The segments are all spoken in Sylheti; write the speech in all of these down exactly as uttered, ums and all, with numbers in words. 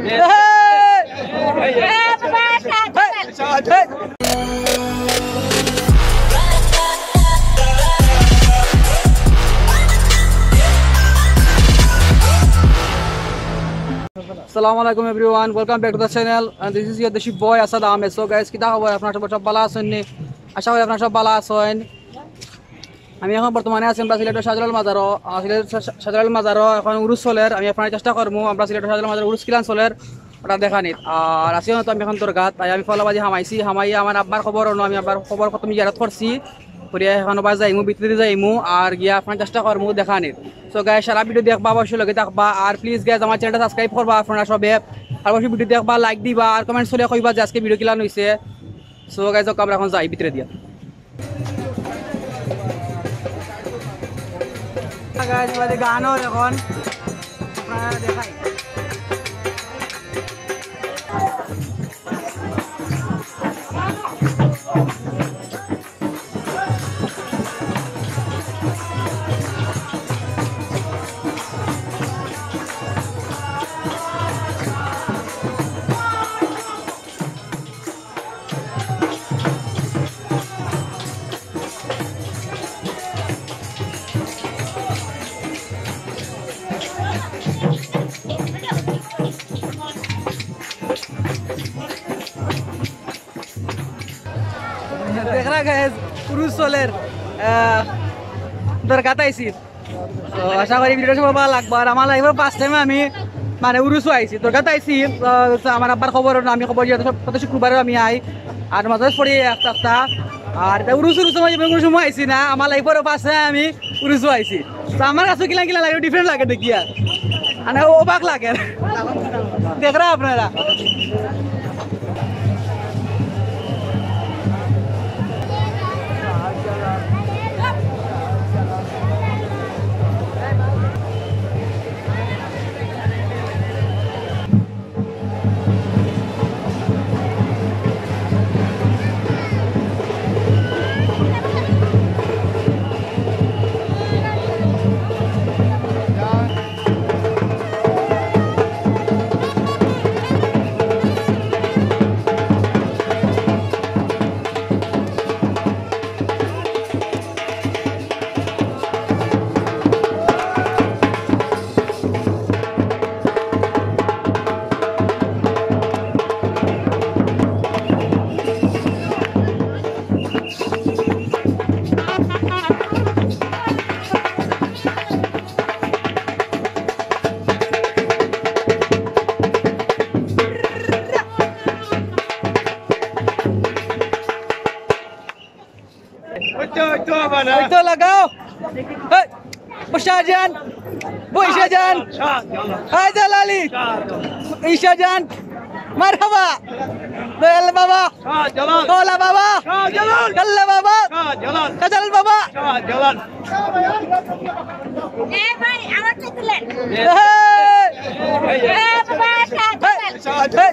Assalamu alaikum everyone, welcome back to the channel and this is your Deshi boy Asad Ahmed. So guys, কিতা খবর আপনারা সব, সব ভালা আছইন নি? আশা করি আপনারা সব ভালা আছইন। আমি এখন বর্তমানে আছি আমরা সিলেটর শাহজালাল মাজারো। আহ, সিলেটর শা-, শা-, শাহজালাল মাজারো এখন উরুস চলের। আমি আপনারারে চেষ্টা করমু আমরা সিলেটর শাহজালাল মাজারো উরুস কিলান চলের ওটা দেখানির। আর আছি তো আমি এখন দরগাত, তাই আমি ফলাবাজি হামাইছি, হামাইয়া আমার আব্বার কবর অনো, আমি আব্বার কবর প্রথমে জিয়ারত করছি, করিয়া এখন আবার যাইমু, ভিতরে যাইমু, আর গিয়া আপনারারে চেষ্টা করমু দেখানির। So guys, সারা ভিডিও দেখবা, অবশ্যই লগে থাকবা, আর please guys আমার চ্যানেলটা subscribe করবা আপনারা সবে, আর অবশ্যই ভিডিও দেখবা, like দিবা, আর comments করে কইবা যে আজকে ভিডিও কিলান অইছে। So guys, ওকে আমরা এখন যাই ভিতরে দিয়া। Guys, বাদে গানও এখন আপনারা দেখাই। দেখরা guys, উরুস চলের, আহ, দরগাত আইছি। তো আশা করি ভিডিওটা সবার ভালা লাগবো। আর আমার life-র first time আমি মানে উরুসও আইছি, দরগাত আইছি। আহ, তো আমার আব্বার কবর অনো, আমি কবর জিয়ারত সব, প্রতি শুক্রবারও আমি আই। আর মাঝে পড়ি এক সপ্তাহ। আর এটা উরুস উরুস আমি কোনো সময় আইছি না, আমার life-র first time আমি উরুসও আইছি। তো আমার কাছে কিলা কিলা লাগে, different লাগে দেখিয়া, মানে অবাক লাগে। দেখরা আপনারা। ওই তো, ওই তো, বাবা। ওই তো লাগাও। এই, ও শাহজাহান, বই শাহজাহান। শাহজালাল। হায়দার আলী। শাহজালাল। এই শাহজাহান। মারহাবা। দয়াল বাবা। শাহজালাল। কওলা বাবা। শাহজালাল। কাল্লা বাবা। শাহজালাল। কাজাল বাবা। শাহজালাল। এ ভাই, আমার চকলেট। এই। এ বাবা, শাহজালাল। এই।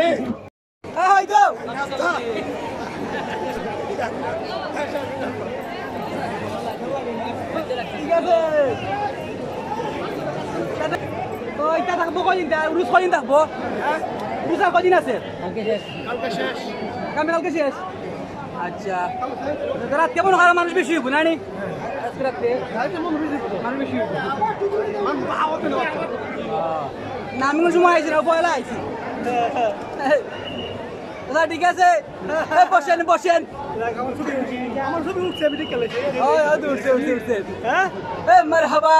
এই। এই তো। ঠিক আছে। তো ইটা থাকবো কয়দিন? তা উরুস কয়দিন থাকবো? উরুস আর কয়দিন আছে? কালকে শেষ। কালকে শেষ। আচ্ছা। তো রাত কেমন হয়? মানুষ বেশি হইব না নি? আজকে রাতে? মানুষ বেশি হইব। না, আমি কোনো সময় আইছি না, পয়লা আইছি। আচ্ছা, ঠিক আছে। এ, বসেন, বসেন। আমার ছবি উঠছে, আমি ঠিক খেলেছি। ওই, ওই, উঠছে, উঠছে, উঠছে। হ্যাঁ? এ, মারহাবা।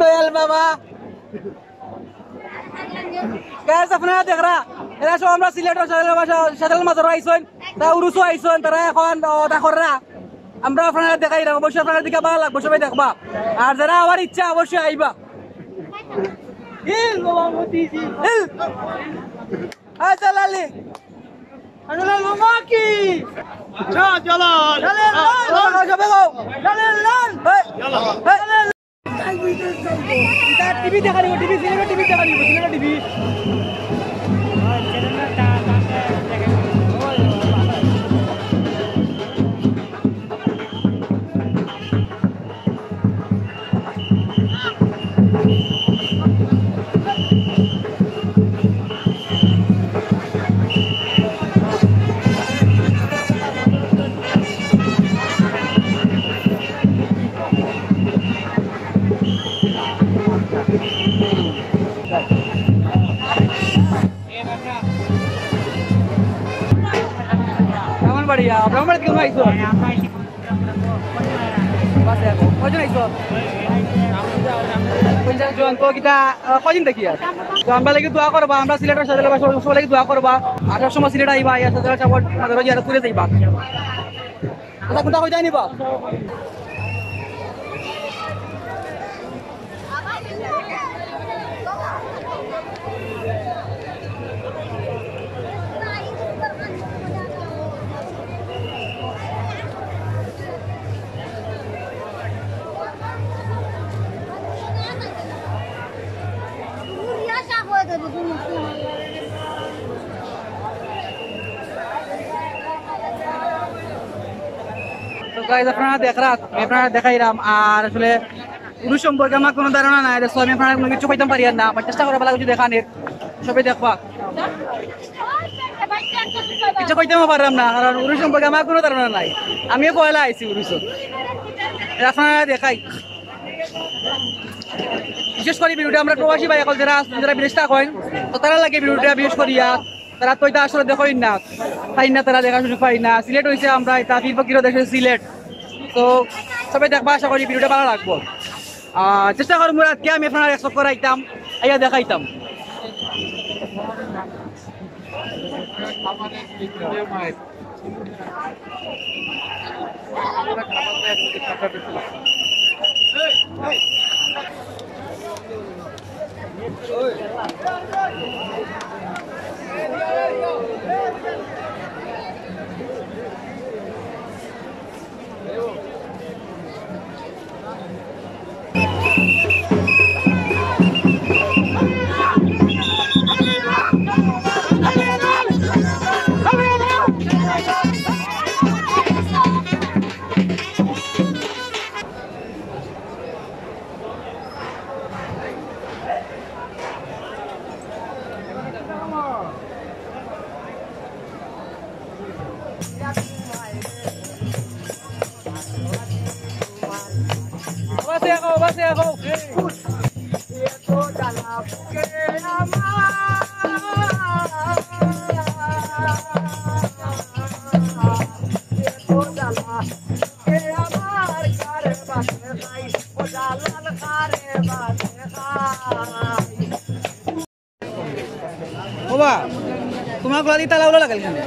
দয়াল বাবা। Guys, আপনারা দেখরা, এরা সব আমরা সিলেটর শাহজালাল মাজারো আইছইন, তারা উরুসও আইছইন, তারা এখন, ও, তা কররা। আমরা আপনারারে দেখাইরাম, অবশ্যই আপনারার দেখি ভালা লাগবো, সবাই দেখবা। আর যারা আওয়ার ইচ্ছা, অবশ্যই আইবা। ইল বাবা মতিঝিল। ইল। আচ্ছা, লালি। আচ্ছা, লাল মামা কি? শাহজালাল। লালের লাল। লালের লাল। লালের লাল। এই। ইয়াল্লা। এই। এটা টিভি দেখা নিব, টিভি, সিলেটর টিভি দেখা নিব, সিলেটর টিভি। কয়জন আইছো? কয়জন আইছো? পঞ্চাশ জন। তো কিতা, আহ, কয়দিন থাকি আর? তো আমরার লাগি দোয়া করবা, আমরা সিলেটর শাহজালাল বাসী সবর লাগি দোয়া করবা। আসার সময় সিলেট আইবা, আইয়া শাহজালাল বাবার মাজারো জিয়ারত করি যাইবা। আচ্ছা, কোনটা কইতা নিবা? তো guys, আপনারা দেখরা, আমি আপনারা দেখাইরাম। আর আসলে উরুস সম্পর্কে আমার কোনো ধারণা নাই, so আমি আপনারা কোনো কিছু কইতাম পারি আর না, but চেষ্টা করবা কিছু দেখানির, সবে দেখবা। কিছু কইতামও পারলাম না, কারণ উরুস সম্পর্কে আমার কোনো ধারণা নাই। আমিও পয়লা আইছি উরুসো, আপনারা দেখাই। বিশেষ করি ভিডিওটা আমরা প্রবাসী ভাই অকল যারা আছেন, যারা বিদেশ থাকইন, তো তারার লাগি ভিডিওটা বিশেষ করিয়া। তারা তো ইতা আসলে দেখইন না, পাইন না, তারা দেখার সুযোগ পাইন না। সিলেট অইছে আমরা ইতা পীর ফকিরর দেশে সিলেট। তো সবে দেখবা, আশা করি ভিডিওটা ভালা লাগবো। আহ, চেষ্টা করমু রাইতকে আমি আপনারারে এক চক্কর আইতাম, আইয়া দেখাইতাম। বাসে আগাও, বাসে আগাও। ওবা, তোমার গলা দিয়ে তালা উলা লাগাল কেনে?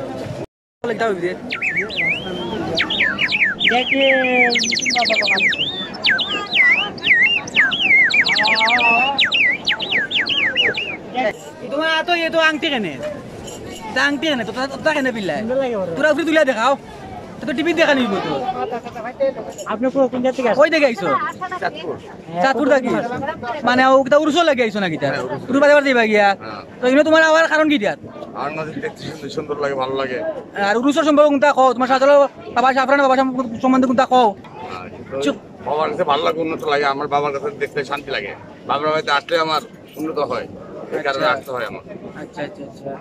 তোমার তো ইয়ে তো আংটি কেনে? তা আংটি কেনে? তো তা, তা কেনে পিল্লায়? তোরা উপরে তুলিয়া দেখাও। তো টিভি দেখা নিব তো। আপনি কোন, কোন জায়গা থেকে আসছেন? ওই দেখে আইছো। চাঁদপুর থাকি? মানে, ও কিতা উরুসর লাগি আইছো না কিতা? হ্যাঁ, উরুস। উরুস বাদে বাদে যাইবা গিয়া। হ্যাঁ। তো ইনো তোমার আওয়ার কারণ কিতা? আমার মাঝে দেখতে সুন্দর, সুন্দর লাগে, ভালো লাগে। আর উরুসর সম্পর্কে কোনটা কও? তোমার শাহজালাল বাবা, জাফরান বাবা সম-, সম্বন্ধে কোনটা কও? হ্যাঁ, কিন্তু চুপ। বাবার কাছে ভালো লাগে, উন্নত লাগে। আমার বাবার কাছে দেখতে শান্তি লাগে। বাবার বাড়িতে আসলে আমার উন্নত হয়, এই কারণে আচ্ছা। আসতে হয় আমার। আচ্ছা, আচ্ছা, আচ্ছা।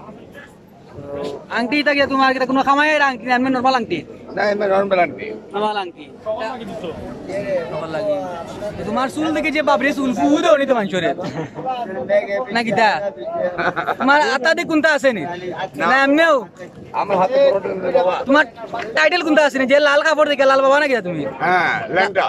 তো আংটি ইটা গিয়া তোমার কিতা কোনো কামাইয়ের আংটি না, এমনি নরমাল আংটি? না, এমনি নরমাল আংটি। নরমাল আংটি। নরমাল লাগে। তো তোমার চুল দেখি যে বাপরে চুল, ফু দেও নি তো মানষরে। না কিতা? তোমার আতা দি কোনটা আছে নি? না। না, এমনিও? আমার হাতে বড় টেন্ডার বাবা। তোমার টাইটেল কোনটা আছে নি? যে লাল কাপড় দেখে লাল বাবা না কিতা তুমি? হ্যাঁ, লেংটা।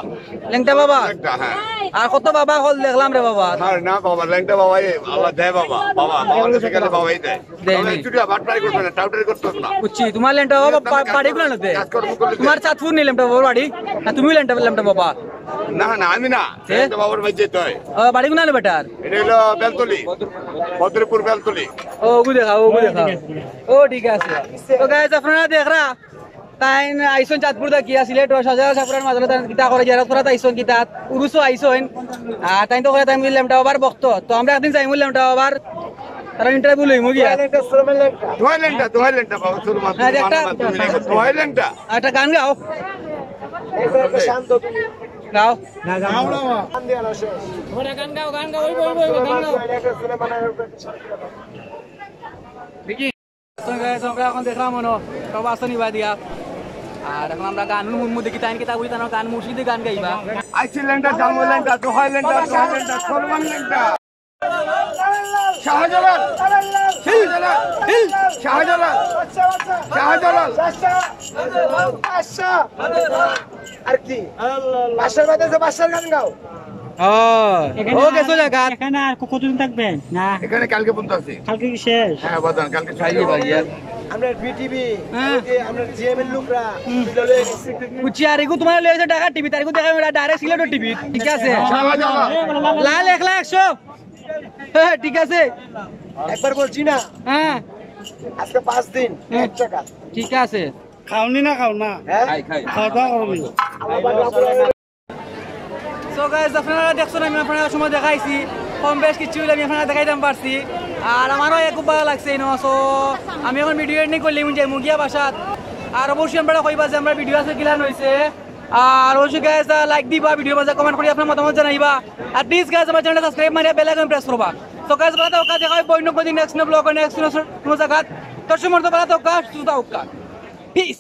লেংটা বাবা? লেংটা, হ্যাঁ। আর কত বাবা হল দেখলাম রে বাবা। আমার না বাবা, লেংটা বাবাই, আল্লাহ দেয় বাবা। বাবা, বাবার কাছে গেলে বাবাই দেয়। দেয়নি। তবে চুরি আবার ট্রাই করবে না, টাউটারি করতে হবে না। বুঝছি, তোমার লেংটা বাবা, পা-, বাড়ি গুলা না দে। কাজকর্ম করলে দে। তোমার চাঁদপুর নি লেংটা বাবার বাড়ি? না, তুমিও লেংটা, লেংটা বাবা? না, না, আমি না। এ? লেংটা বাবার বাড়ি যেতে হয়। ও, বাড়ি গুলা না বেটার? এটা হলো বেলতলি, ভদ্রপুর বেলতলি। ও, ওগু দেখা, ওগু দেখা। ও, ঠিক আছে। তো গাইস, আপনারা দেখরা, তাইন আইছইন চাঁদপুর থাকি, সিলেট ও শাহজালাল জাফরান মাজারো তাইন কিতা করে, জিয়ারত করাত আইছইন কিতা, উরুসো আইছইন। আর তাইন তো কইরা তাইন লেংটা বাবার ভক্ত। তো আমরা একদিন যাইমু লেংটা বাবার, তারা ইন্টারভিউ লইমু গিয়া। দোহাই লেংটা, দোহাই লেংটা, বাবা, চলো, মা, হ্যাঁ, তুমি একটা মানো না, তুমি লেংটা, দোহাই লেংটা। একটা গান গাও। গাও। গান গাও, গান গাও, ওই, ওই, ওই, ওই, গান গাও। তো guys, আমরা এখন দেখলাম মনো, সব আসো নিবা দিয়া। আর এখন আমরা গান হুনমু, দেখি তাইন কিতা কইতা না, গান মুর্শিদি গান গাইবা। আইছি লেংটা, যামু লেংটা, দোহাই লেংটা, দোহাই লেংটা, সলমান লেংটা। শাহজালাল, শাহজালাল, শাহজালাল, শাহজালাল। আর কি? বাসার বাদে যে বাসার গান গাও। ও, এখানে ও আর, গেছো জায়গা। এখানে আর কতদিন থাকবেন? না, এখানে কালকে পর্যন্ত আছে। কালকে কি শেষ? হ্যাঁ, বাদান, কালকে ছাড়িয়ে বাড়িয়ে। আমরা বিটিভি, হ্যাঁ। আমরা জিএমএর লোকরা, বুঝছি, আর এগু তোমার লয়েছে ঢাকা টিভি, তার এগু দেখা ডাইরেক্ট সিলেট টিভি। ঠিক আছে। লাল এক লাখ একশো। হ্যাঁ, ঠিক আছে। একবার বলছি না। হ্যাঁ। আজকে পাঁচ দিন, হ্যাঁ। এক টাকা। ঠিক আছে। খাওনি না খাও না? হ্যাঁ? খাওয়া দাওয়া করবি। So guys, আপনারা দেখছেন, আমি আপনারা সময় দেখাইছি, কম বেশ কিছু হইলে আমি আপনারা দেখাইতাম পারছি। আর আমারও খুব ভালো লাগছে, you know। So আমি এখন ভিডিও এডিটিং করলে আমি যাই মুগিয়া বাসাত। আর অবশ্যই আপনারা কইবা যে আমরা ভিডিও আছে কিলান হইছে। আর অবশ্যই গাইস, লাইক দিবা, ভিডিও মাঝে কমেন্ট করি আপনার মতামত জানাইবা। আর প্লিজ গাইস, আমার চ্যানেলটা সাবস্ক্রাইব মারিয়া বেল আইকন প্রেস করবা। তো গাইস, ভালো থাকো, দেখা হবে অন্য কোনো দিন, নেক্সট ব্লগ, নেক্সট কোনো জায়গা। তোর সময় ভালো থাকো, সুস্থ থাকো। পিস।